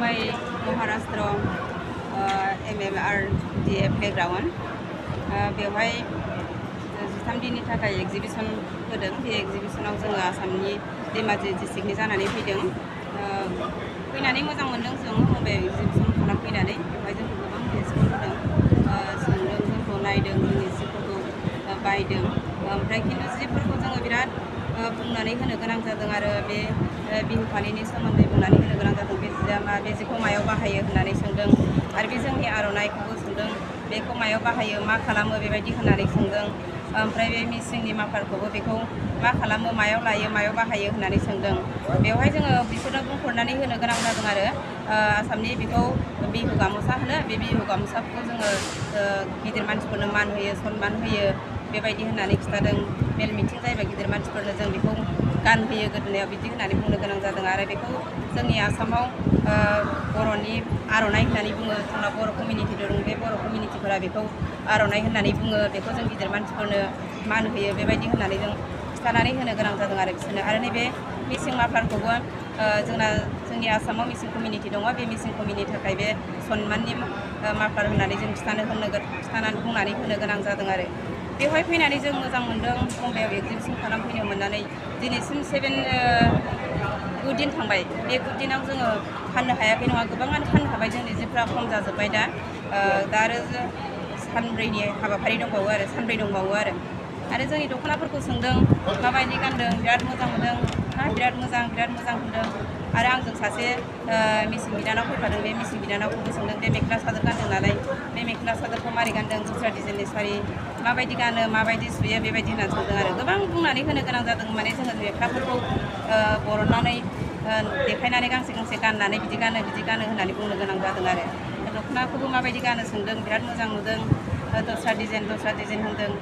Mumbai Maharashtra MMRDA playground बेवहाय 13 दिननि थाखाय एग्जिबिशन होदों। बे एग्जिबिशनाव जोङो आसामनि धेमाजि डिस्ट्रिक्टनि जानानै फैदों। फैनानै मोजां मोनदों जों मुंबई एग्जिबिशन खालामफैनानै। बेवहाय जोंखौ गोबां रेसपन्स होदों, सोंदों, जोंखौ नायदों, जोंनि जिफोरखौ बायदों। ओमफ्राय खिन्थु जिफोरखौ जोङो बिराद बुंनानै होनो गोनां जादों आरो बे बिहु फालिनि सोमोन्दै बुंनानै होनो गोनां जादों। बे जिया मा, बे जिखौ मायाव बाहायो होननानै सोंदों आरो बे जोंनि आर'नाइखौबो सोंदों, बेखौ मायाव बाहायो, मा खालामो बेबायदि होननानै सोंदों। ओमफ्राय बे मिसिंनि माफ्लारखौबो बेखौ मा खालामो, मायाव लायो, मायाव बाहायो होननानै सोंदों। बेवहाय जोङो बिसोरनो बुंहरनानै होनो गोनां जादों आरो आसामनि बेखौ बिहु गामसा होनो। बे बिहु गामसाखौ जोङो गिदिर मानसिफोरनो मान होयो, सनमान होयो बेबायदि होननानै खिन्थादों। मेल मिथिं जायोबा गिदिर मानसिफोरनो जों बेखौ गानहोयो गोदोनायाव, बिदि होननानै बुंनो गोनां जादों। आरो बेखौ जोंनि आसामाव बर'नि आर'नाइ होननानै बुङो। जोंना बर' कमिउनिटि दं, बे बर' कमिउनिटिफोरा बेखौ आर'नाइ होननानै बुङो। बेखौ जों गिदिर मानसिफोरनो मान होयो बेबायदि होननानै जों खिन्थानानै होनो गोनां जादों आरो बिसोरनो। आरो नैबे मिसिं माफ्लारखौबो जोंनि आसामाव मिसिं कमिउनिटि दङ। बे मिसिं कमिउनिटिनि थाखाय बे सनमाननि माफ्लार होननानै जों खिन्थानानै बुंनानै होनो गोनां जादों आरो। बेवहाय फैनानै जों मोजां मोनदों। मुम्बाइआव एग्जिबिशन खालामफैनो मोननानै दिनैसिम 9 दिन थांबाय। बे 9 दिनाव जोङो फाननो हायाखै नङा, गोबाङानो फाननो हाबाय। जोंनि जिफ्रा खम जाजोब्बाय दा आरो सानब्रैनि हाबाफारि दंबावो आरो सानब्रै दंबावो आरो जोंनि दख'नाफोरखौ सोंदों माबायदि गानदों, बिराद मोजां मोनदों, बिराद मोजां होनदों। आरो आंजों सासे मिसिं बिनानाव फैफादों। बे मिसिं बिनानावखौबो सोंदों, बे मेख्ला सादोर गानदों नालाय, बे मेख्ला सादोरखौ मारै गानदों, दस्रा डिजाइननि सारि माबायदि गानो, माबायदि सुयो बेबायदि होननानै सोंदों आरो गोबां बुंनानै होनो गोनां जादों। माने जोङो मेख्लाफोरखौ बरननानै देखायनानै गांसे गाननानै बिदि गानो होननानै बुंनो गोनां जादों आरो दख'नाखौबो माबायदि गानो सोंदों, बिराद मोजां नुदों, दस्रा डिजाइन होनदों।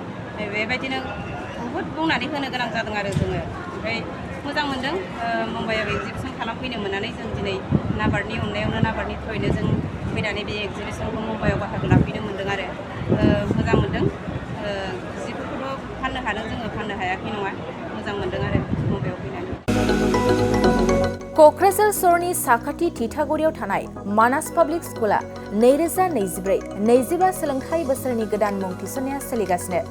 बेबायदिनो बहुद बुंनानै होनो गोनां जादों आरो जोङो। ओमफ्राय मोजां मोनदों मुम्बाइआव एग्जिबिशन खालामफैनो मोननानै। जों दिनै नाबार्डनि अननायावनो, नाबार्डनि थ्रुयैनो जों फैनानै बे एग्जिबिशनखौ मुम्बाइआव बाहागो लाफैनो मोनदों आरो मोजां मोनदों। जिफोरखौथ' फाननो हादों, जोङो फाननो हायाखै नङा। मोजां मोनदों आरो मुम्बाइआव फैनानै। क'क्राझार सहरनि साखाथि थिथागुरियाव थानाय मानास पाब्लिक स्कुला 2024-25 सोलोंथाइ बोसोरनि गोदान मुं थिसननाया सोलिगासिनो।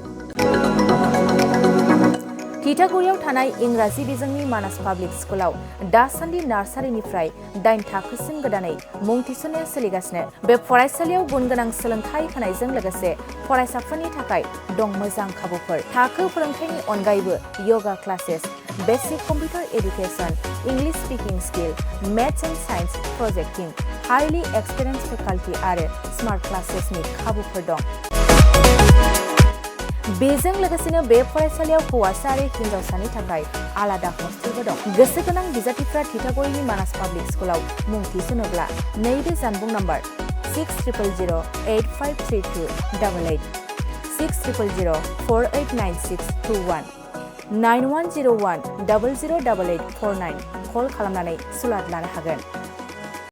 थिथागुरियाव थानाय इंराजि बिजोंनि मानास पाब्लिक स्कुलाव दासान्दि नार्सारिनिफ्राय 8 थाखोसिम गोदानै मुं थिसननाया सोलिगासिनो। बे फरायसालियाव गुन गोनां सोलोंथाइ होनायजों लोगोसे फरायसाफोरनि थाखाय दं मोजां खाबुफोर। थाखो फोरोंथायनि अनगायैबो yoga classes, basic computer education, English speaking skill, maths and science projecting, highly experience faculty आरो स्मार्ट क्लासेसनि खाबुफोर दं। बेजों लोगोसेनो बे फरायसालियाव हौवासा आरो हिन्जावसानि थाखाय आलादा हस्टेलबो दं। गोसो गोनां बिजाथिफ्रा थिथागुरिनि मानास पाब्लिक स्कुलाव मुं थिसनोब्ला नैबे जानबुं नम्बर 6000853288 6000489621 9101008849 कल खालामनानै सुलाद लानो हागोन।